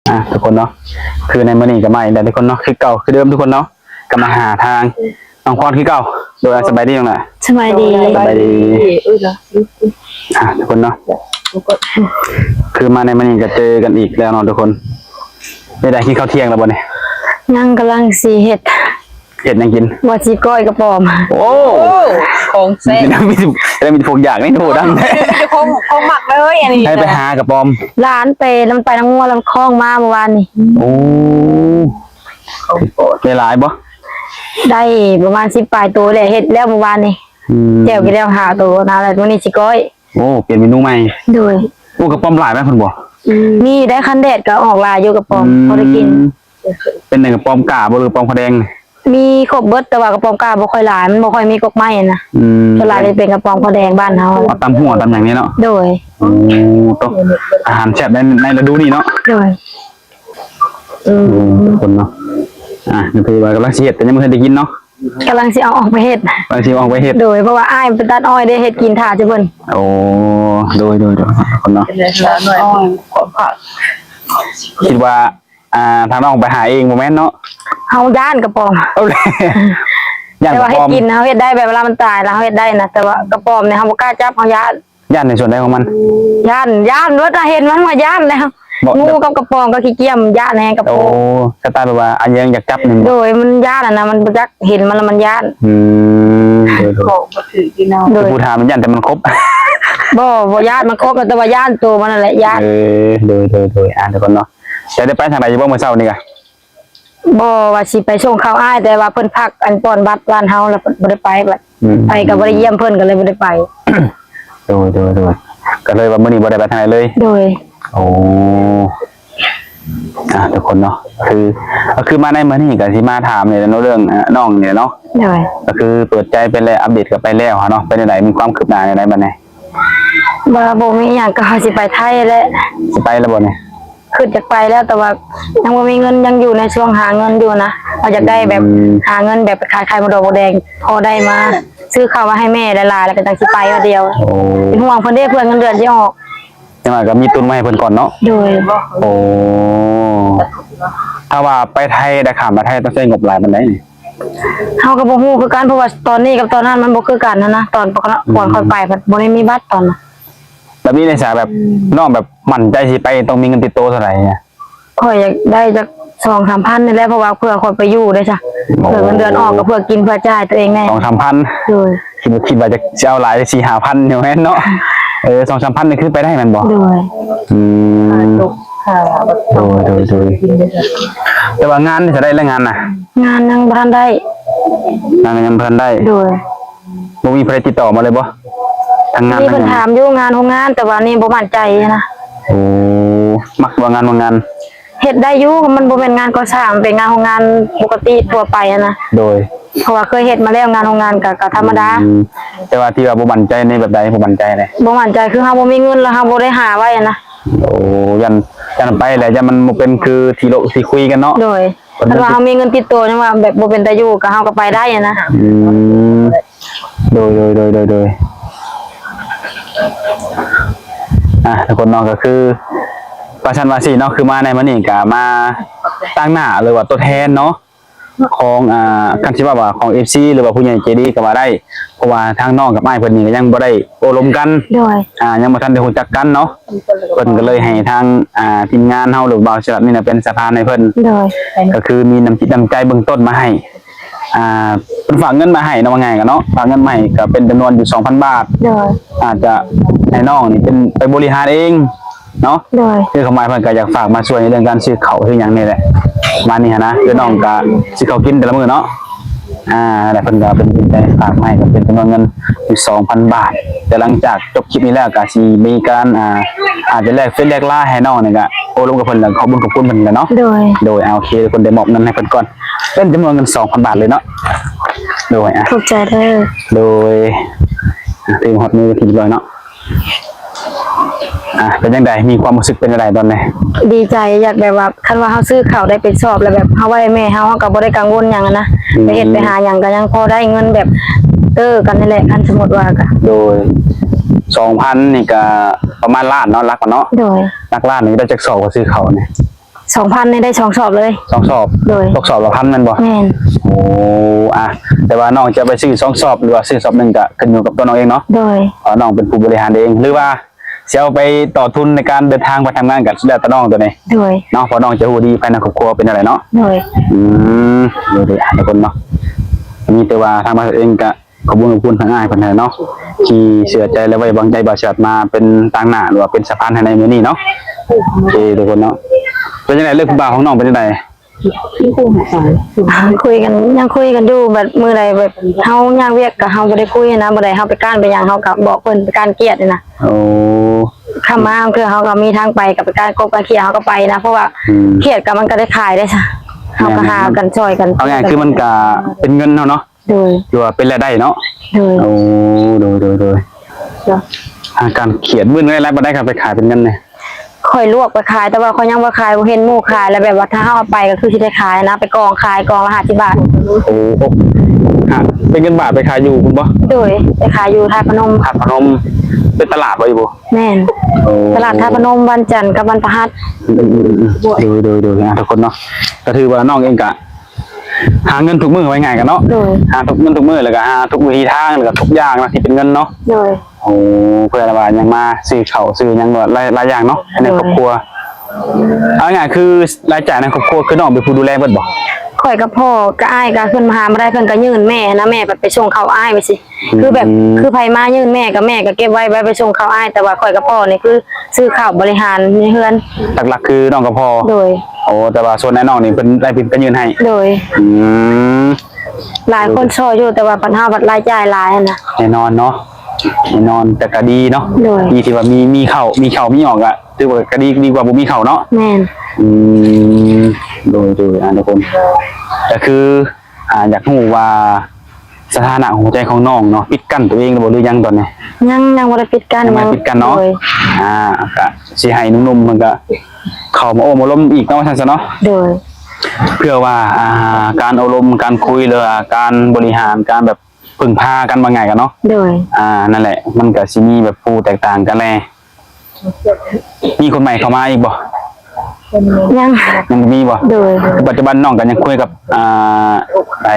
ອ່າ ທຸກຄົນເນາະ ຄືໃນມື້ນີ້ກໍມາອີກແລ້ວທຸກຄົນເນາະ ຄືເກົ່າຄືເດີມທຸກຄົນເນາະ ກໍມາຫາທາງນ້ອງພອນຄືເກົ່າ. ໂດຍ ສະບາຍດີນ້ອງຫຼ້າ. ສະບາຍດີ. ສະບາຍດີ. ເອີ ອ່າ ທຸກຄົນເນາະ ຄືມາໃນມື້ນີ້ກໍເຈີກັນອີກແລ້ວເນາະທຸກຄົນ. ເປັນໃດ ກິນເຂົ້າທ່ຽງແລ້ວບໍ່ນີ້? ຍັງ ກຳລັງຊິເຮັດ. ເຮັດຫຍັງກິນ? ວ່າຊິກ້ອຍກະປອມ. ໂອ້ ຂອງແຊບ ມີແຕ່ ມີແຕ່ພວກຢາກໃນໂທດຳແທ້. ຂອງ ຂອງມັກເລີຍອັນນີ້. ໃຫ້ໄປຫາກະປອມ. ຫຼານໄປນຳ ໄປນຳງົວ ແລ້ວຄ້ອງມາມື້ວານນີ້. ໂອ້ ໄດ້ຫຼາຍບໍ່? ໄດ້ປະມານສິບປາຍໂຕແຫຼະ ເຮັດແລ້ວມື້ວານນີ້. ອືມ ແຈ່ວກິນແລ້ວຫ້າໂຕນະ ແລ້ວມື້ນີ້ຊິກ້ອຍ. ໂອ້ ປ່ຽນເມນູໃໝ່. ໂດຍ. ໂອ້ ກະປອມຫຼາຍໄປພຸ້ນບໍ່? ອືມ ມີໄດ້ ຄັນແດດກໍອອກຫຼາຍຢູ່ກະປອມ. ອືມ ພໍໄດ້ກິນ. ເປັນຫຍັງ ກະປອມກ້າບໍ່ ຫຼືກະປອມຂະແດງ? ມີຄົບເບິດ ແຕ່ວ່າກະປອມກ້າບໍ່ຄ່ອຍຫຼາຍ ມັນບໍ່ຄ່ອຍມີກົກໄມ້ນະ. ອືມ ສ່ວນຫຼາຍຈະເປັນກະປອມຂະແດງບ້ານເຮົາ ເອົາຕຳຫົວຕຳຫຍັງນີ້ເນາະ. ໂດຍ. ໂອ້ ໂຕ ອາຫານແຊບໃນ ໃນລະດູນີ້ເນາະ. ໂດຍ. ອືມ ທຸກຄົນເນາະ ອ່າ ຄືວ່າກຳລັງຊິເຮັດ ແຕ່ຍັງບໍ່ທັນໄດ້ກິນເນາະ. ກຳລັງຊິເອົາອອກໄປເຮັດ. ກຳລັງຊິເອົາອອກໄປເຮັດ. ໂດຍ ເພາະວ່າອ້າຍໄປຕັດອ້ອຍເດ້ ເຮັດກິນຖ້າຈະເພິ່ນ. ໂອ້ ໂດຍ ໂດຍ ໂດຍ ຄົນເນາະ ຄິດວ່າ ອ່າ ທາງນ້ອງໄປຫາເອງບໍ່ແມ່ນເນາະ? ເຮົາຢ້ານກະປອມ. ເອົາແລ້ວ ຢ້ານກະປອມ. ແຕ່ວ່າເຮັດກິນເຮົາເຮັດໄດ້ ແບບເວລາມັນຕາຍແລ້ວເຮົາເຮັດໄດ້ນະ ແຕ່ວ່າກະປອມນີ້ເຮົາບໍ່ກ້າຈັບ ເຮົາຢ້ານ. ຢ້ານໃນສ່ວນໃດຂອງມັນ? ຢ້ານ ຢ້ານເບິດນະ ເຫັນມັນວ່າຢ້ານແລ້ວ. ງູກັບກະປອມກໍຂີ້ກ້ຽມ ຢ້ານແຮງກະປອມ. ໂອ້ ສະໄຕແບບວ່າອັນຍັງຢາກຈັບນີ້. ໂດຍ ມັນຢ້ານຫັ້ນນະ ມັນບໍ່ຈັກ ເຫັນມັນແລ້ວມັນຢ້ານ. ອືມ ໂດຍ ໂດຍ. ບໍ່ຖືກພີ່ນ້ອງ. ໂດຍ ຄືຜູ້ຖາມມັນຢ້ານແຕ່ມັນຄົບ ບໍ່ ບໍ່ຢ້ານມັນຄົບ ແຕ່ວ່າຢ້ານໂຕມັນນັ້ນແຫຼະ ຢ້ານ. ເອີ ໂດຍ ໂດຍ ໂດຍ. ອ່າ ທຸກຄົນເນາະ ຈະໄດ້ໄປທາງໃດຢູ່ບໍ່ມື້ເຊົ້ານີ້ກະ? ບໍ່ ວ່າຊິໄປສົ່ງເຂົ້າອ້າຍ ແຕ່ວ່າເພິ່ນພັກອັນປ້ອນບັດບ້ານເຮົາ ແລ້ວເພິ່ນບໍ່ໄດ້ໄປບັດ. ອືມ ໄປກໍບໍ່ໄດ້ຢ້ຽມເພິ່ນ ກໍເລີຍບໍ່ໄດ້ໄປ. ໂດຍ ໂດຍ ໂດຍ. ກໍເລີຍວ່າມື້ນີ້ບໍ່ໄດ້ໄປທາງໃດເລີຍ. ໂດຍ. ໂອ້ ອ່າ ທຸກຄົນເນາະ ຄື ກໍຄືມາໃນມື້ນີ້ກໍຊິມາຖາມນີ້ແຫຼະເນາະ ເລື່ອງ ອ່າ ນ້ອງນີ້ແຫຼະເນາະ. ໂດຍ. ກໍຄືເປີດໃຈໄປແລ້ວ ອັບເດດກັນໄປແລ້ວຫັ້ນເນາະ ເປັນຈັ່ງໃດ ມີຄວາມຄືບໜ້າຈັ່ງໃດບັດນີ້? ບໍ່ ບໍ່ມີຫຍັງ ກໍຊິໄປໄທແຫຼະ. ຊິໄປແລ້ວບໍ່ນີ້? ຄິດຢາກໄປແລ້ວ ແຕ່ວ່າຍັງບໍ່ມີເງິນ ຍັງຢູ່ໃນຊ່ວງຫາເງິນຢູ່ນະ ເຮົາຢາກໄດ້ແບບ ອືມ ຫາເງິນແບບໄປຂາຍໄຂ່ມົດດອກມົດແດງ ພໍໄດ້ມາຊື້ເຂົ້າມາໃຫ້ແມ່ຫຼາຍໆ ແລ້ວກໍຈັ່ງຊິໄປວ່າດຽວ. ໂອ້ ເປັນຫ່ວງເພິ່ນເດ້ ເພື່ອເງິນເດືອນຊິອອກ. ຈັ່ງວ່າກໍມີທຶນໄວ້ໃຫ້ເພິ່ນກ່ອນເນາະ. ໂດຍ. ໂອ້ ຖ້າວ່າໄປໄທ ໄດ້ຂ້າມມາໄທ ຕ້ອງໃຊ້ງົບຫຼາຍປານໃດນີ້? ເຮົາກໍບໍ່ຮູ້ຄືກັນ ເພາະວ່າຕອນນີ້ກັບຕອນນັ້ນມັນບໍ່ຄືກັນຫັ້ນນະ ຕອນ ອືມ ກ່ອນຂ້ອຍໄປພັດບໍ່ໄດ້ມີບັດຕອນນັ້ນ. ແບບນີ້ເດຊະ ແບບ ອືມ ນ້ອງແບບໝັ້ນໃຈຊິໄປ ຕ້ອງມີເງິນຕິດໂຕເທົ່າໃດ? ຂ້ອຍຢາກໄດ້ຈັກສອງສາມພັນນີ້ແຫຼະ ເພາະວ່າເພື່ອຂ້ອຍໄປຢູ່ເດ້ຊະ. ໂອ້ ເພື່ອເງິນເດືອນອອກກໍເພື່ອກິນເພື່ອຈ່າຍຕົວເອງແດ່. ສອງສາມພັນ. ໂດຍ. ຄິດ ຄິດວ່າຈະ ຊິເອົາຫຼາຍ ສີ່ຫ້າພັນ ຢູ່ແມ່ນເນາະ. ເອີ ສອງສາມພັນນີ້ຄືໄປໄດ້ແມ່ນບໍ່? ໂດຍ. ອືມ ໂດຍ ໂດຍ ໂດຍ ໂດຍ. ແຕ່ວ່າງານນີ້ຈະໄດ້ແລ້ວ ງານນະ? ງານຍັງບໍ່ທັນໄດ້. ງານກໍຍັງບໍ່ທັນໄດ້. ໂດຍ. ບໍ່ມີໃຜຕິດຕໍ່ມາເລີຍບໍ່? ທາງງານ ມີເພິ່ນຖາມຢູ່ ງານໂຮງງານ ແຕ່ວ່ານີ້ບໍ່ໝັ້ນໃຈນະ. ໂອ້ ມັກບໍ່ງານໂຮງງານ? ເຮັດໄດ້ຢູ່ ມັນບໍ່ແມ່ນງານກໍ່ສ້າງ ມັນເປັນງານໂຮງງານປົກກະຕິທົ່ວໄປຫັ້ນນະ. ໂດຍ. ເພາະວ່າເຄີຍເຮັດມາແລ້ວ ງານໂຮງງານກໍ ກໍທຳມະດາ. ອືມ ແຕ່ວ່າທີ່ວ່າບໍ່ໝັ້ນໃຈໃນແບບໃດ? ບໍ່ໝັ້ນໃຈໃນ ບໍ່ໝັ້ນໃຈຄືເຮົາບໍ່ມີເງິນ ແລ້ວເຮົາບໍ່ໄດ້ຫາໄວ້ຫັ້ນນະ. ໂອ້ ຢ້ານ ຢ້ານໄປແລ້ວ ຢ້ານມັນບໍ່ເປັນຄືທີ່ໂລະ ທີ່ຄຸຍກັນເນາະ. ໂດຍ. ຄັນວ່າເຮົາມີເງິນຕິດໂຕ ຍັງວ່າແບບບໍ່ເປັນຕາຢູ່ ກໍເຮົາກໍໄປໄດ້ຫັ້ນນະ. ອືມ ໂດຍ ໂດຍ ໂດຍ ໂດຍ ໂດຍ. ອ່າ ທຸກຄົນເນາະ ກໍຄືວ່າຊັ້ນວ່າຊີ້ເນາະ ຄືມາໃນມື້ນີ້ກໍມາຕາງໜ້າ ຫຼືວ່າຕົວແທນເນາະ ຂອງ ອ່າ ຄັນຊິເວົ້າວ່າຂອງເອັຟຊີ ຫຼືວ່າຜູ້ໃຫຍ່ໃຈດີກໍວ່າໄດ້ ເພາະວ່າທາງນ້ອງກັບອ້າຍເພິ່ນນີ້ກໍຍັງບໍ່ໄດ້ໂອ້ລົມກັນ. ໂດຍ. ອ່າ ຍັງບໍ່ທັນໄດ້ຮູ້ຈັກກັນເນາະ. ເພິ່ນກໍເລີຍໃຫ້ທາງ ອ່າ ທີມງານເຮົາ ຫຼືບ່າວສະຫຼັດນີ້ນະ ເປັນສະພານໃຫ້ເພິ່ນ. ໂດຍ. ກໍຄືມີນ້ຳຈິດນ້ຳໃຈເບື້ອງຕົ້ນມາໃຫ້ ອ່າ ເພິ່ນຝາກເງິນມາໃຫ້ເນາະ ວ່າງ່າຍກັນເນາະ ຝາກເງິນມາໃຫ້ກໍເປັນຈຳນວນຢູ່ສອງພັນບາດ. ໂດຍ. ອາດຈະໃຫ້ນ້ອງນີ້ເປັນໄປບໍລິຫານເອງເນາະ. ໂດຍ. ຄືຄວາມໝາຍເພິ່ນກໍຢາກຝາກມາຊ່ວຍໃນເລື່ອງການຊື້ເຂົ້າຊື້ຫຍັງນີ້ແຫຼະ ປະມານນີ້ຫັ້ນນະ. ຄືນ້ອງກໍຊື້ເຂົ້າກິນແຕ່ລະມື້ເນາະ. ອ່າ ແລ້ວເພິ່ນກໍເປັນຈິດໃຈຝາກມາໃຫ້ ກໍເປັນຈຳນວນເງິນຢູ່ສອງພັນບາດ. ແຕ່ຫຼັງຈາກຈົບຄລິບນີ້ແລ້ວ ກໍຊິມີການ ອ່າ ອາດຈະແລກເຟສແລກລາຍໃຫ້ນ້ອງນີ້ ກໍໂອ້ລົມກັບເພິ່ນ ແລ້ວຂອບບຸນຂອບຄຸນເພິ່ນແຫຼະເນາະ. ໂດຍ. ໂດຍ. ອ່າ ໂອເຄ ທຸກຄົນໄດ້ມອບເງິນໃຫ້ເພິ່ນກ່ອນ ເປັນຈຳນວນເງິນສອງພັນບາດເລີຍເນາະ. ໂດຍ. ອ່າ ຂອບໃຈເດີ. ໂດຍ. ອ່າ ຖືງຮອດມືເປັນທີ່ຮຽບຮ້ອຍເນາະ. ອ່າ ເປັນຈັ່ງໃດ? ມີຄວາມຮູ້ສຶກເປັນຈັ່ງໃດຕອນນີ້? ດີໃຈ ຢາກແບບວ່າ ຄັນວ່າເຮົາຊື້ເຂົ້າໄດ້ເປັນຊອບ ແລ້ວແບບເຮົາໄວ້ແມ່ເຮົາ ເຮົາກໍບໍ່ໄດ້ກັງວົນຫຍັງຫັ້ນນະ. ອືມ. ໄປເຮັດໄປຫາຫຍັງກໍຍັງພໍໄດ້ເງິນແບບເຕີກັນນີ້ແຫຼະ ຄັນສົມມຸດວ່າກໍ. ໂດຍ. ສອງພັນນີ້ກໍປະມານລ້ານເນາະ ຫຼັກເນາະ. ໂດຍ. ຫຼັກລ້ານນີ້ໄດ້ຈັກຊອບ ກໍຊື້ເຂົ້ານີ້? ສອງພັນນີ້ໄດ້ສອງສອບເລີຍ. ສອງສອບ? ໂດຍ. ຕົກສອບລະພັນແມ່ນບໍ່? ແມ່ນ. ໂອ້ ອາ ແຕ່ວ່ານ້ອງຈະໄປຊື້ສອງສອບ ຫຼືວ່າຊື້ສອບໜຶ່ງກະຂຶ້ນຢູ່ກັບຕົວນ້ອງເອງເນາະ. ໂດຍ. ເພາະນ້ອງເປັນຜູ້ບໍລິຫານເອງ ຫຼືວ່າຊິເອົາໄປຕໍ່ທຶນໃນການເດີນທາງໄປທຳງານກະແລ້ວແຕ່ນ້ອງໂຕນີ້. ໂດຍ. ເນາະ ເພາະນ້ອງຈະຮູ້ດີພາຍໃນຄອບຄົວເປັນແນວໃດເນາະ. ໂດຍ. ອືມ ໂດຍໆ ອາ ທຸກຄົນເນາະ ມີແຕ່ວ່າທາງບ່າວເອງກະ ຂອບຄຸນຂອບຄຸນທາງອ້າຍເພິ່ນຫັ້ນແຫຼະເນາະ ທີ່ເຊື່ອໃຈ ແລະ ໄວ້ວາງໃຈບ່າວສຽດມາເປັນຕາງໜ້າ ຫຼືວ່າເປັນສະພານໃຫ້ໃນມື້ນີ້ເນາະ. ໂອເຄ ທຸກຄົນເນາະ ເປັນຈັ່ງໃດເລື່ອງຜູ້ບ່າວຂອງນ້ອງເປັນຈັ່ງໃດ? ຄຸຍກັນ ຍັງຄຸຍກັນຢູ່ ແບບມື້ໃດແບບເຮົາຍາກວຽກກະເຮົາບໍ່ໄດ້ຄຸຍນະ ມື້ໃດເຮົາໄປການໄປຫຍັງເຮົາກະບອກເພິ່ນ ໄປການກຽດນີ້ນະ. ໂອ້ ຄຳມາບາງເທື່ອເຮົາກະມີທາງໄປ ກະໄປການກົບການເຄຍເຮົາກະໄປນະ ເພາະວ່າ ອືມ ເຄຍກະມັນກະໄດ້ຂາຍໄດ້ຊະ ເຮົາກະຫາກັນຊ່ອຍກັນ. ເອົາງ່າຍຄືມັນກະເປັນເງິນເຮົາເນາະ. ໂດຍ. ຫຼືວ່າເປັນລາຍໄດ້ເນາະ. ໂດຍ. ໂອ້ ໂດຍໆໆ ອາ ການຂຽດມື້ໜຶ່ງໄດ້ຫຼາຍປານໃດຄັນໄປຂາຍເປັນເງິນນີ້? ຂ້ອຍລວກໄປຂາຍ ແຕ່ວ່າຂ້ອຍຍັງບໍ່ຂາຍ ບໍ່ເຫັນໝູ່ຂາຍ ແລ້ວແບບວ່າຖ້າເຮົາເອົາໄປກະຄືຊິໄດ້ຂາຍນະ ໄປກອງຂາຍກອງລະຫ້າສິບບາດ. ໂອ້ ໂອ້ ຮະ ເປັນເງິນບາດໄປຂາຍຢູ່ພຸ້ນບໍ່? ໂດຍ ໄປຂາຍຢູ່ທາດພະນົມ. ທາດພະນົມ ເປັນຕະຫຼາດບໍ່ອີ່ບໍ່? ແມ່ນ. ໂອ້ ຕະຫຼາດທາດພະນົມ ວັນຈັນກັບວັນພະຫັດ. ອືມໆໆໆ ໂດຍໆໆ ອາ ທຸກຄົນເນາະ ກະຖືວ່ານ້ອງເອງກະ ຫາເງິນທຸກມື້ ເວົ້າງ່າຍກັນເນາະ. ໂດຍ. ຫາທຸກເງິນທຸກມື້ ແລ້ວກະຫາທຸກວິທີທາງ ແລ້ວກະທຸກຢ່າງເນາະ ທີ່ເປັນເງິນເນາະ. ໂດຍ. ໂອ້ ເພື່ອວ່າຍັງມາຊື້ເຂົ້າຊື້ຫຍັງ ຫຼາຍ ຫຼາຍຢ່າງເນາະ ໃນຄອບຄົວ. ເອົາງ່າຍໆ ຄືລາຍຈ່າຍໃນຄອບຄົວ ຄືນ້ອງເປັນຜູ້ດູແລເບິດບໍ່? ຂ້ອຍກັບພໍ່ກັບອ້າຍກະຂຶ້ນມາຫາບໍ່ໄດ້ ເພິ່ນກະຍື່ນແມ່ຫັ້ນນະ ແມ່ພັດໄປສົ່ງເຂົ້າອ້າຍໄປຊີ້. ຄືແບບ ອືມ ຄືໃຜມາຍື່ນແມ່ກະແມ່ກະເກັບໄວ້ ໄວ້ໄປສົ່ງເຂົ້າອ້າຍ ແຕ່ວ່າຂ້ອຍກັບພໍ່ນີ້ຄືຊື້ເຂົ້າບໍລິຫານໃນເຮືອນ. ຫຼັກໆ ຄືນ້ອງກັບພໍ່. ໂດຍ. ໂອ້ ແຕ່ວ່າສ່ວນອ້າຍນ້ອງນີ້ເພິ່ນໄດ້ເປັນກະຍື່ນໃຫ້. ໂດຍ. ອືມ ຫຼາຍຄົນຊ່ອຍຢູ່ ແຕ່ວ່າບັດເຮົາບັດລາຍຈ່າຍຫຼາຍຫັ້ນນະ. ແນ່ນອນເນາະ ແນ່ນອນ ແຕ່ກະດີເນາະ. ໂດຍ. ດີທີ່ວ່າມີ ມີເຂົ້າ ມີເຂົ້າມີອອກກະຖືວ່າກະດີ ດີກວ່າບໍ່ມີເຂົ້າເນາະ. ແມ່ນ. ອືມ ໂດຍໆ ອາ ທຸກຄົນ ກະຄື ອາ ຢາກຮູ້ວ່າສະຖານະຫົວໃຈຂອງນ້ອງເນາະ ປິດກັ້ນຕົວເອງແລ້ວບໍ່ ຫຼືຍັງຕອນນີ້? ຍັງ ຍັງບໍ່ໄດ້ປິດກັ້ນ. ຍັງບໍ່ປິດກັ້ນເນາະ. ໂດຍ. ອາ ກະຊິໃຫ້ໜຸ່ມໆ ເພິ່ນກະເຂົ້າມາໂອ້ມາລົມອີກເນາະ ວ່າຊັ້ນຊະເນາະ. ໂດຍ. ເພື່ອວ່າ ອາ ການໂອ້ລົມ ການຄຸຍ ຫຼືວ່າການບໍລິຫານ ການແບບ ເພິ່ງພາກັນວ່າງ່າຍກັນເນາະ. ໂດຍ. ອາ ນັ້ນແຫຼະ ມັນກະຊິມີແບບຜູ້ແຕກຕ່າງກັນແດ່. ມີຄົນໃໝ່ເຂົ້າມາອີກບໍ່? ຍັງ ຍັງບໍ່ມີບໍ່? ໂດຍ. ປັດຈຸບັນນ້ອງກະຍັງຄຸຍກັບ ອາ ໃຜ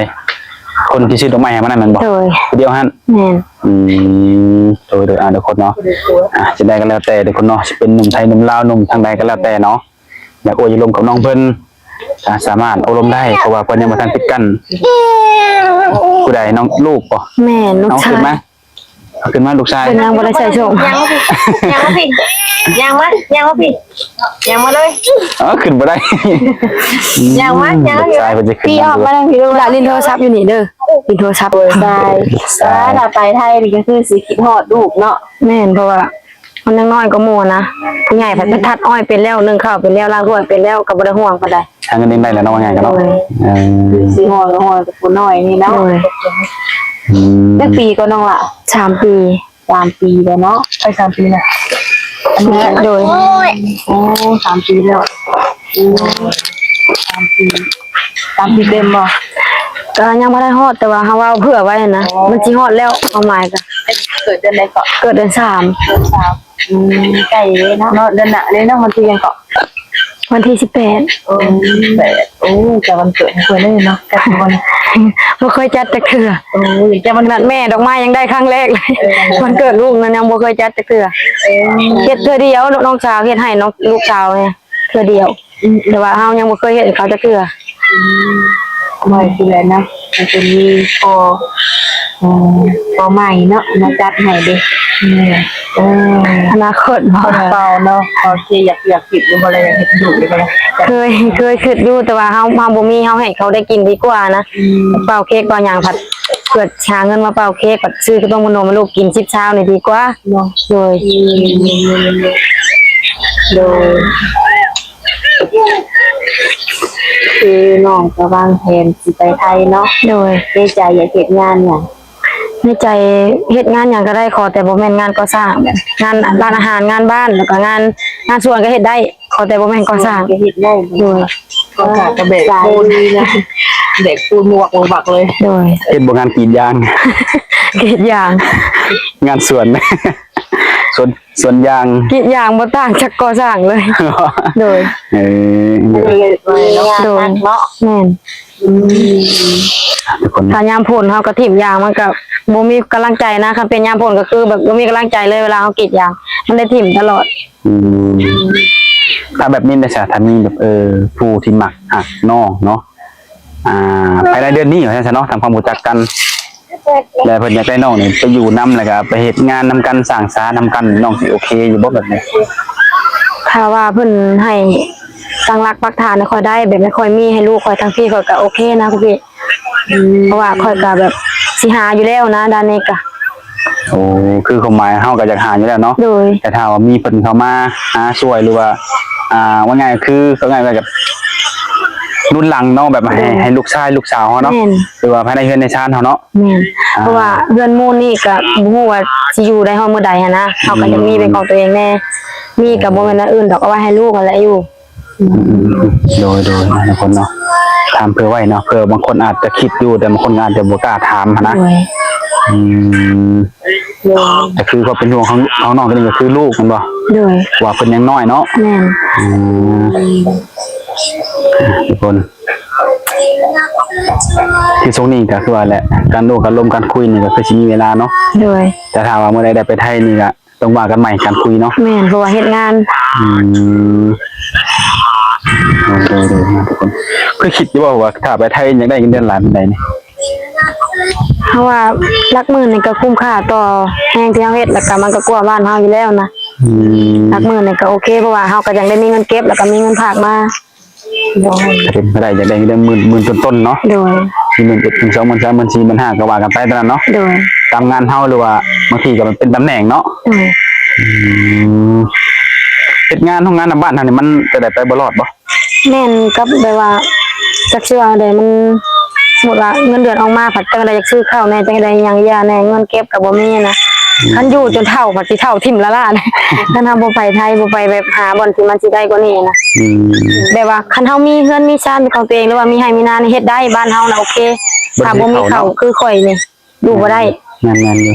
ຄົນທີ່ຊື້ດອກໄມ້ໃຫ້ມານັ້ນແມ່ນບໍ່? ໂດຍ. ຜູ້ດຽວຫັ້ນ? ແມ່ນ. ອືມ ໂດຍໆ ອາ ທຸກຄົນເນາະ ອາ ຈັ່ງໃດກະແລ້ວແຕ່ທຸກຄົນເນາະ ຊິເປັນໜຸ່ມໄທ ໜຸ່ມລາວ ໜຸ່ມທາງໃດກະແລ້ວແຕ່ເນາະ ຢາກໂອ້ຢາກລົມກັບນ້ອງເພິ່ນ ກະສາມາດໂອ້ລົມໄດ້ ເພາະວ່າເພິ່ນຍັງບໍ່ທັນປິດກັ້ນ. ຜູ້ໃດ? ນ້ອງ ລູກບໍ່? ແມ່ນ ລູກຊາຍ. ເອົາຂຶ້ນມາ ເອົາຂຶ້ນມາ ລູກຊາຍ. ເພິ່ນຍັງບໍ່ໄດ້ໃສ່ໂສ້ງ. ຍ່າງມາພີ້ ຍ່າງມາພີ້ ຍ່າງມາ ຍ່າງມາພີ້ ຍ່າງມາເລີຍ. ເອີ ຂຶ້ນບໍ່ໄດ້ ຍ່າງມາ ຍ່າງມາ. ລູກຊາຍເພິ່ນຈະຂຶ້ນ ພີ່ອອກມາທາງພີ້ລູກ ຫຼາຫຼິ້ນໂທລະສັບຢູ່ນີ້ເດີ ຫຼິ້ນໂທລະສັບ. ໂດຍ. ໄປ ໄປໄທນີ້ກະຄືຊິຄິດຮອດລູກເນາະ. ແມ່ນ ເພາະວ່າ ມັນຍັງນ້ອຍກວ່າໝູ່ຫັ້ນນະ ຜູ້ໃຫຍ່ພັດໄປຕັດອ້ອຍເປັນແລ້ວ ໜຶ້ງເຂົ້າເປັນແລ້ວ ລ້າງຖ້ວຍເປັນແລ້ວ ກະບໍ່ໄດ້ຫ່ວງປານໃດ ຫາເງິນເອງໄດ້ແລ້ວເນາະ ວ່າງ່າຍກັນເນາະ. ໂດຍ. ເອີ ຊິຮອດ ຮອດກະຜູ້ນ້ອຍນີ້ເນາະ. ໂດຍ. ອືມ ຈັກປີກະນ້ອງລະ? ສາມປີ. ສາມປີແລ້ວເນາະ ໄປສາມປີແລ້ວ. ໂດຍ. ໂອ້ ສາມປີແລ້ວ. ໂອ້ ສາມປີ ສາມປີເຕັມບໍ່? ກະຍັງບໍ່ໄດ້ຮອດ ແຕ່ວ່າເຮົາເວົ້າເຜື່ອໄວ້ຫັ້ນນະ. ອໍ ມັນຊິຮອດແລ້ວ ຄວາມໝາຍກະ. ເກີດເດືອນໃດເກາະ? ເກີດເດືອນສາມ. ເດືອນສາມ. ອືມ ໃກ້ເດ້ເນາະ ເນາະ ເດືອນໜ້າເດ້ເນາະ. ວັນທີຫຍັງເກາະ? ວັນທີສິບແປດ. ໂອ້ ສິບແປດ. ໂອ້ ກະວັນເກີດຂອງຂ້ອຍເລີຍເນາະ. ຈັດບໍ່? ບໍ່ເຄີຍຈັດຈັກເທື່ອ. ໂອ້ຍ ຈັດວັນເກີດແມ່ ດອກໄມ້ຍັງໄດ້ຄັ້ງແລກເລີຍ. ເອີ ວັນເກີດລູກນັ້ນຍັງບໍ່ເຄີຍຈັດຈັກເທື່ອ. ເອີ ເຮັດເທື່ອດຽວ ນ້ອງສາວເຮັດໃຫ້ນ້ອງ ລູກສາວນີ້ ເທື່ອດຽວ. ອືມ ແຕ່ວ່າເຮົາຍັງບໍ່ເຄີຍເຮັດໃຫ້ເຂົາຈັກເທື່ອ. ອືມ ບໍ່ເທື່ອນະ ມັນຈະມີພໍ່ ເອີ ພໍ່ໃໝ່ເນາະ ມາຈັດໃຫ້ເດ້. ແມ່ນ. ເອີ ອະນາຄົດບໍ່ ເປົ່າເນາະ ເປົ່າເຄກ ຢາກ ຢາກກິນຢູ່ບໍ່ລະ ຢາກເຮັດລູກຢູ່ບໍ່ລະ? ເຄີຍ ເຄີຍຄິດຢູ່ ແຕ່ວ່າເຮົາ ເຮົາບໍ່ມີ ເຮົາໃຫ້ເຂົາໄດ້ກິນດີກວ່ານະ. ອືມ ເປົ່າເຄກເປົ່າຫຍັງ ພັດເພື່ອຫາເງິນມາເປົ່າເຄກ ພັດຊື້ຂະໜົມ ຂະໜົມໃຫ້ລູກກິນ ສິບຊາວນີ້ດີກວ່າ. ເນາະ ໂດຍ ໂດຍ ຄືນ້ອງກະວາງແຜນຊິໄປໄທເນາະ. ໂດຍ ໃນໃຈຢາກເຮັດງານຫຍັງ? ໃນໃຈເຮັດງານຫຍັງກະໄດ້ ຂໍແຕ່ບໍ່ແມ່ນງານກໍ່ສ້າງ ແບບງານຮ້ານອາຫານ ງານບ້ານ ແລ້ວກະງານ ງານສວນກະເຮັດໄດ້ ຂໍແຕ່ບໍ່ແມ່ນກໍ່ສ້າງ. ກະເຮັດໄດ້. ໂດຍ ກໍ່ສ້າງກະແບກປູນ ແບກປູນໝວກບັກເລີຍ. ໂດຍ ເຮັດບໍ່ ງານກຣີດຢາງ ກຣີດຢາງ ງານສວນ ສ ສວນ ສວນຢາງ ກຣີດຢາງບໍ່ຕ່າງຈາກກໍ່ສ້າງເລີຍ. ໂດຍ ເອີ ໂດຍ ໂດຍ ແມ່ນ ອືມ ທຸກຄົນ ຖ້າຍາມຝົນເຮົາກໍຖິ້ມຢາງ ມັນກໍບໍ່ມີກຳລັງໃຈນະ. ຄັນເປັນຍາມຝົນກໍຄືແບບບໍ່ມີກຳລັງໃຈເລີຍ ເວລາເຮົາກຣີດຢາງ ມັນໄດ້ຖິ້ມຕະຫຼອດ. ອືມ ຖ້າແບບນີ້ນະຊະ ຖ້າມີແບບ ເອີ ຜູ້ທີ່ມັກຮັກນ້ອງເນາະ ອ່າ ພາຍໃນເດືອນນີ້ວ່າຊັ້ນຊະເນາະ ທຳຄວາມຮູ້ຈັກກັນ ແລະ ເພິ່ນຢາກໄດ້ນ້ອງນີ້ໄປຢູ່ນຳ ແລ້ວກໍໄປເຮັດງານນຳກັນ ສ້າງສານຳກັນ ນ້ອງຊິໂອເຄຢູ່ບໍ່ແບບນີ້? ຖ້າວ່າເພິ່ນໃຫ້ຕັ້ງຫຼັກປັກຖານໃຫ້ຂ້ອຍໄດ້ ແບບໃຫ້ຂ້ອຍມີໃຫ້ລູກຂ້ອຍທັງພີ ຂ້ອຍກໍໂອເຄນະ ຄື ອືມ ເພາະວ່າຂ້ອຍກໍແບບຊິຫາຢູ່ແລ້ວນະ ດ້ານນີ້ກໍ ໂອ້ ຄືຄວາມໝາຍເຮົາກໍຢາກຫາຢູ່ແລ້ວເນາະ. ໂດຍ ແຕ່ຖ້າວ່າມີເພິ່ນເຂົ້າມາຫາຊ່ວຍ ຫຼືວ່າ ອ່າ ວ່າງ່າຍຄື ເວົ້າງ່າຍວ່າກັບລຸນຫຼັງເນາະ ແບບໃຫ້ ແມ່ນ ໃຫ້ລູກຊາຍລູກສາວເຮົາເນາະ ແມ່ນ ຫຼືວ່າພາຍໃນເຮືອນໃນຊານເຮົາເນາະ. ແມ່ນ ອ່າ ເພາະວ່າເຮືອນໝູ່ນີ້ກໍບໍ່ຮູ້ວ່າຊິຢູ່ໄດ້ຮອດມື້ໃດຫັ້ນນະ ເຮົາກໍຢາກມີເປັນຂອງຕົວເອງແດ່ ມີກໍບໍ່ແມ່ນອັນອື່ນດອກ ເອົາໄວ້ໃຫ້ລູກຫັ້ນແຫຼະຢູ່. ອືມ ໂດຍ ໂດຍ ທຸກຄົນເນາະ ຖາມເພື່ອໄວ້ເນາະ ເພື່ອບາງຄົນອາດຈະຄິດຢູ່ ແຕ່ບາງຄົນອາດຈະບໍ່ກ້າຖາມຫັ້ນນະ. ໂດຍ ອືມ ໂດຍ ກໍຄືຄວາມເປັນຫ່ວງຂອງ ຂອງນ້ອງຕົວນີ້ກໍຄືລູກແມ່ນບໍ່? ໂດຍ ວ່າເພິ່ນຍັງນ້ອຍເນາະ. ແມ່ນ ອືມ ທຸກຄົນ ຄືຊ່ວງນີ້ກໍຄືວ່າແຫຼະ ການໂອ້ການລົມການຄຸຍນີ້ກໍຄືຊິມີເວລາເນາະ. ໂດຍ ແຕ່ຖ້າວ່າມື້ໃດໄດ້ໄປໄທນີ້ກໍ ຕ້ອງວ່າກັນໃໝ່ການຄຸຍເນາະ. ແມ່ນ ເພາະວ່າເຮັດງານ. ອືມ ໂດຍໆໆ ທຸກຄົນ ເຄີຍຄິດຢູ່ບໍ່ວ່າຖ້າໄປໄທຢາກໄດ້ເງິນເດືອນຫຼາຍປານໃດນີ້? ເຮົາວ່າຫຼັກໝື່ນນີ້ກໍຄຸ້ມຄ່າຕໍ່ແຮງທີ່ເຮົາເຮັດ ແລ້ວກໍມັນກໍກວ່າບ້ານເຮົາຢູ່ແລ້ວນະ. ອືມ ຫຼັກໝື່ນນີ້ກໍໂອເຄ ເພາະວ່າເຮົາກໍຍັງໄດ້ມີເງິນເກັບ ແລ້ວກໍມີເງິນຝາກມາ. ໂດຍ ຖ້າເປັນໄປໄດ້ຢາກໄດ້ເງິນເດືອນໝື່ນ ໝື່ນຕົ້ນໆເນາະ. ໂດຍ ມີໝື່ນເອັດ ໝື່ນສອງ ໝື່ນສາມ ໝື່ນສີ່ ໝື່ນຫ້າ ກໍວ່າກັນໄປຕາມນັ້ນເນາະ. ໂດຍ ຕາມງານເຮົາ ຫຼືວ່າບາງທີກໍເປັນຕຳແໜ່ງເນາະ. ໂດຍ ອືມ ເຮັດງານໂຮງງານນຳບ້ານເຮົານີ້ ມັນຈະໄດ້ໄປບໍ່ລອດບໍ່? ແມ່ນ ກັບແບບວ່າ ຈັກຊິວ່າໃດ ມັນ ສົມມຸດວ່າເງິນເດືອນອອກມາ ພັດຈັ່ງໃດຢາກຊື້ເຂົ້າແດ່ ຈັ່ງໃດຫຍັງຢ່າແດ່ ເງິນເກັບກໍບໍ່ມີນະ. ອືມ ຄັນຢູ່ຈົນເຖົ້າ ພັດຊິເຖົ້າຖິ້ມລະລະນະ ຄັນເຮົາບໍ່ໄປໄທ ບໍ່ໄປແບບຫາບ່ອນທີ່ມັນຊິໄດ້ກວ່ານີ້ນະ. ອືມ ແບບວ່າຄັນເຮົາມີເຮືອນມີຊານເປັນຂອງຕົວເອງ ຫຼືວ່າມີໄຮ່ມີນານີ້ ເຮັດໄດ້ ບ້ານເຮົານະໂອເຄ. ບໍ່ໄດ້ ຖ້າບໍ່ມີເຂົ້າ ເຂົ້າເນາະ ຄືຂ້ອຍນີ້ ຢູ່ບໍ່ໄດ້. ແມ່ນໆຢູ່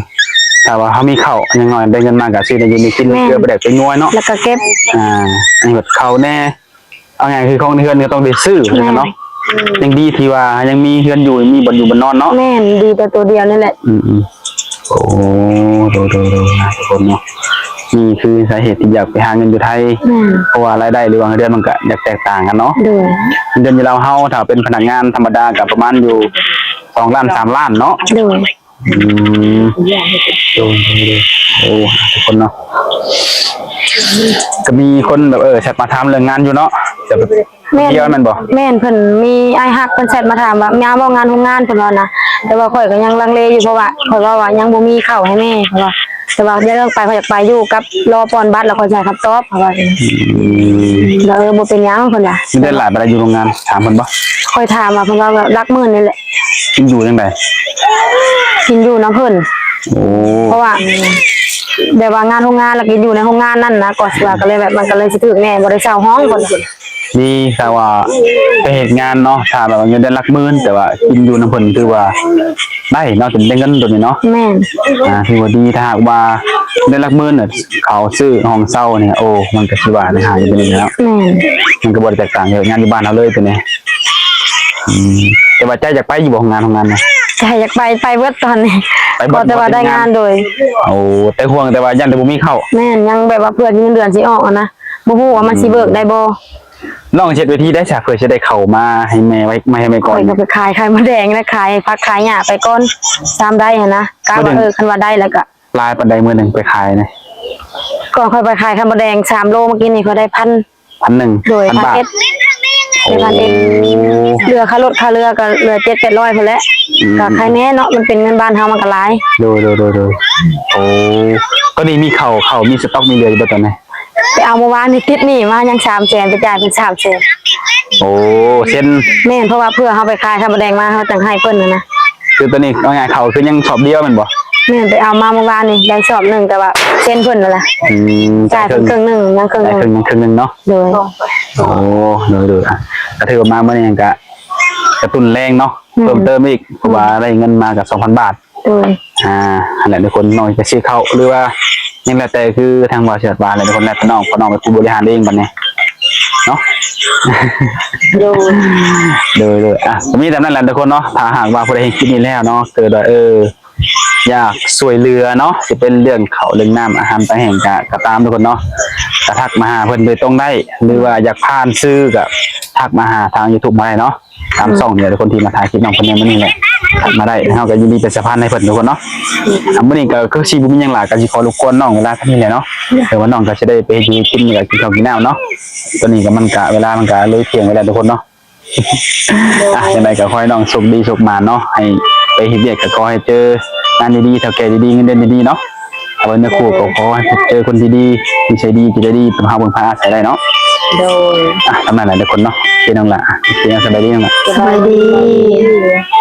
ຖ້າວ່າເຮົາມີເຂົ້າ ຢ່າງໜ້ອຍໄດ້ເງິນມາກໍຊື້ໄດ້ຢູ່ໄດ້ກິນ ແມ່ນ ເກືອປາແດກໄປນົວເນາະ ແລ້ວກໍເກັບ ອ່າ ໃຫ້ເຂົ້າແດ່. ເອົາງ່າຍຄືຂອງໃນເຮືອນກໍຕ້ອງໄດ້ຊື້ ແມ່ນ ເນາະ. ອືມ ຍັງດີທີ່ວ່າຍັງມີເຮືອນຢູ່ ມີບ່ອນຢູ່ບ່ອນນອນເນາະ. ແມ່ນ ດີແຕ່ຕົວດຽວນີ້ແຫຼະ. ອືມໆ ໂອ້ ໂດຍໆໆ ທຸກຄົນເນາະ ນີ້ຄືສາເຫດທີ່ຢາກໄປຫາເງິນຢູ່ໄທ. ແມ່ນ ເພາະວ່າລາຍໄດ້ ຫຼືວ່າເງິນເດືອນມັນກໍຢາກແຕກຕ່າງກັນເນາະ. ໂດຍ ເງິນເດືອນຢູ່ລາວເຮົາ ຖ້າເປັນພະນັກງານທຳມະດາກໍປະມານຢູ່ສອງລ້ານ ສາມລ້ານເນາະ. ໂດຍ ອືມ ໂດຍໆໆ ໂອ້ ທຸກຄົນເນາະ ກໍມີຄົນແບບ ເອີ ແຊັດມາຖາມເລື່ອງງານຢູ່ເນາະ ແຕ່ແບບ ແມ່ນ ດຽວແມ່ນບໍ່? ແມ່ນ ເພິ່ນມີອ້າຍຮັກເພິ່ນແຊັດມາຖາມວ່າ ຍາມເວົ້າງານໂຮງງານ ເພິ່ນວ່ານະ ແຕ່ວ່າຂ້ອຍກໍຍັງລັງເລຢູ່ ເພາະວ່າຂ້ອຍເວົ້າວ່າຍັງບໍ່ມີເຂົ້າໃຫ້ແມ່ ເພິ່ນວ່າ ແຕ່ວ່າຢ່າເລີກໄປ ຂ້ອຍຢາກໄປຢູ່ກັບ ລໍປ່ອນບັດ ແລ້ວຂ້ອຍຈະໃຫ້ຄຳຕອບ ເພິ່ນວ່າ. ອືມ ກໍ ເອີ ບໍ່ເປັນຫຍັງ ເພິ່ນວ່າ. ມີໄດ້ຫຼາຍປານໃດຢູ່ໂຮງງານ? ຖາມເພິ່ນບໍ່? ຂ້ອຍຖາມວ່າ ເພິ່ນວ່າຫຼັກໝື່ນນີ້ແຫຼະ. ກິນຢູ່ຈັ່ງໃດ? ກິນຢູ່ນຳເພິ່ນ. ໂອ້ ເພາະວ່າແບບວ່າງານໂຮງງານ ແລ້ວກໍຢູ່ໃນໂຮງງານນັ້ນນະ ກໍຊິວ່າ ກໍເລີຍແບບ ມັນກໍເລີຍສະຖືກແດ່ ບໍ່ໄດ້ເຊົ່າຫ້ອງເພິ່ນ. ດີ ຖ້າວ່າໄປເຮັດງານເນາະ ຖ້າແບບວ່າເງິນເດືອນຫຼັກໝື່ນ ແຕ່ວ່າກິນຢູ່ນຳເພິ່ນ ຖືວ່າໄດ້ເນາະ ເປັນໄດ້ເງິນໂຕນີ້ເນາະ. ແມ່ນ ອ່າ ຖືວ່າດີ. ຖ້າຫາກວ່າເດືອນຫຼັກໝື່ນ ເຂົ້າຊື້ຫ້ອງເຊົ່ານີ້ ໂອ້ ມັນກໍຊິວ່າໄດ້ຫາຢູ່ເດ້ເນາະ. ແມ່ນ ມັນກໍບໍ່ໄດ້ແຕກຕ່າງກັບເຮັດງານຢູ່ບ້ານເຮົາເລີຍໂຕນີ້. ອືມ ແຕ່ວ່າໃຈຢາກໄປຢູ່ບໍ່ ໂຮງງານ ໂຮງງານນະ? ໃຈຢາກໄປ ໄປເບິດຕອນນີ້ ໄປເບິດ ຂໍແຕ່ວ່າໄດ້ງານ. ໂດຍ ໂອ້ ແຕ່ຫ່ວງແຕ່ວ່າຢ້ານແຕ່ບໍ່ມີເຂົ້າ. ແມ່ນ ຍັງແບບວ່າເພື່ອເງິນເດືອນຊິອອກຫັ້ນນະ ບໍ່ຮູ້ວ່າມັນຊິເບີກໄດ້ບໍ່. ອືມ ນ້ອງເຮັດວິທີໃດຊະ ເພື່ອຊິໄດ້ເຂົ້າມາໃຫ້ແມ່ໄວ້ ມາໃຫ້ແມ່ກ່ອນ? ຂ້ອຍກໍໄປຂາຍໄຂ່ມົດແດງ ແລະ ຂາຍຜັກຂາຍຫຍ້າໄປກ່ອນ ຊາມໄດ້ຫັ້ນນະ ກະວ່າ ເອີ ຄັນວ່າໄດ້ແລ້ວກະ. ຫຼາຍປານໃດມື້ໜຶ່ງໄປຂາຍນະ? ກ່ອນຂ້ອຍໄປຂາຍໄຂ່ມົດແດງສາມໂລ ມື້ກີ້ນີ້ຂ້ອຍໄດ້ພັນ ພັນໜຶ່ງ. ໂດຍ ພັນບາດ. ໄດ້ພັນເອັດ ໂອ້ ເຫຼືອຄ່າລົດຄ່າເຮືອກໍເຫຼືອເຈັດແປດຮ້ອຍພຸ້ນແຫຼະ. ອືມ ກໍໃຄແນ່ເນາະ ມັນເປັນເງິນບ້ານເຮົາມັນກໍຫຼາຍ. ໂດຍໆໆໆ ໂອ້ ຕອນນີ້ມີເຂົ້າ ເຂົ້າມີສະຕັອກມີເຫຼືອຢູ່ບໍ່ຕອນນີ້? ໄປເອົາມື້ວານນີ້ ຕິດໜີ້ມາຍັງສາມແສນ ໄປຈ່າຍເພິ່ນສາມແສນ. ໂອ້ ເຊັນ. ແມ່ນ ເພາະວ່າເພື່ອເຮົາໄປຂາຍໄຂ່ມົດແດງມາ ເຮົາຈັ່ງໃຫ້ເພິ່ນຫັ້ນນະ. ຄືຕອນນີ້ເອົາງ່າຍໆ ເຂົ້າຄືຍັງສອບດຽວແມ່ນບໍ່? ແມ່ນ ໄປເອົາມາມື້ວານນີ້ໄດ້ສອບໜຶ່ງ ແຕ່ວ່າເຊັນເພິ່ນຫັ້ນແຫຼະ. ອືມ ຈ່າຍເພິ່ນເຄິ່ງໜຶ່ງ ຍັງເຄິ່ງໜຶ່ງ ຍັງເຄິ່ງໜຶ່ງເນາະ. ໂດຍ ໂອ້ ໂດຍໆ ກໍຖືວ່າມາມື້ນີ້ກໍກະຕຸ້ນແຮງເນາະ. ແມ່ນ ເພີ່ມເຕີມອີກ ເພາະວ່າໄດ້ເງິນມາກໍສອງພັນບາດ. ໂດຍ ອ່າ ຫັ້ນແຫຼະທຸກຄົນ ນ້ອງຈະຊື້ເຂົ້າ ຫຼືວ່າ ຍັງແລ້ວແຕ່ຄືທາງບ່າວເສີດວ່າແຫຼະທຸກຄົນ ແລ້ວແຕ່ນ້ອງ ເພາະນ້ອງເປັນຜູ້ບໍລິຫານເອງບັດນີ້ເນາະ. ໂດຍ ໂດຍ ໂດຍ ອ່ະ ກໍມີສ່ຳນັ້ນແຫຼະທຸກຄົນເນາະ. ຖ້າຫາກວ່າຜູ້ໃດເຫັນຄລິບນີ້ແລ້ວເນາະ ເກີດວ່າ ເອີ ຢາກຊ່ວຍເຫຼືອເນາະ ຊິເປັນເລື່ອງເຂົ້າເລື່ອງນ້ຳ ອາຫານຕາແຫ້ງກະ ກະຕາມທຸກຄົນເນາະ ກະທັກມາຫາເພິ່ນໂດຍຕົງໄດ້ ຫຼືວ່າຢາກຜ່ານຊື່ກະທັກມາຫາທາງຢູທູບມາໄດ້ເນາະ. ຕາມຊ່ອງນີ້ແຫຼະທຸກຄົນ ທີ່ມາຖ່າຍຄລິບນ້ອງເພິ່ນໃນມື້ນີ້ແຫຼະ ທັກມາໄດ້ ເຮົາກໍຍິນດີເປັນສະພານໃຫ້ເພິ່ນທຸກຄົນເນາະ. ອ່ະ ມື້ນີ້ກໍຄືຊິບໍ່ມີຫຍັງຫຼາຍ ກໍຊິຂໍລົບກວນນ້ອງເວລາເທົ່ານີ້ແຫຼະເນາະ ເພາະວ່ານ້ອງກໍຊິໄດ້ໄປເຮັດຢູ່ເຮັດກິນ ແລ້ວກໍກິນເຂົ້າກິນນ້ຳເນາະ. ຕອນນີ້ກໍມັນກະເວລາມັນກະເລີຍທ່ຽງໄປແລ້ວທຸກຄົນເນາະ. ອ່ະ ຈັ່ງໃດກໍຂໍໃຫ້ນ້ອງໂຊກດີໂຊກໝານເນາະ ໃຫ້ໄປເຮັດວຽກກໍຂໍໃຫ້ເຈີງານດີໆ ເຖົ້າແກ່ດີໆ ເງິນເດືອນດີໆເນາະ. ເອົາໄວ້ເນື້ອຄູ່ກໍຂໍໃຫ້ພົບເຈີຄົນດີໆ ນິໄສດີ ຈິດໃຈດີ ເພິ່ງພາເພິ່ງພາອາໄສໄດ້ເນາະ. ໂດຍ ອ່ະ ປະມານນັ້ນແຫຼະທຸກຄົນເນາະ. ໂອເຄນ້ອງຫຼ້າ ໂອເຄ ສະບາຍດີນ້ອງຫຼ້າ. ສະບາຍດີ.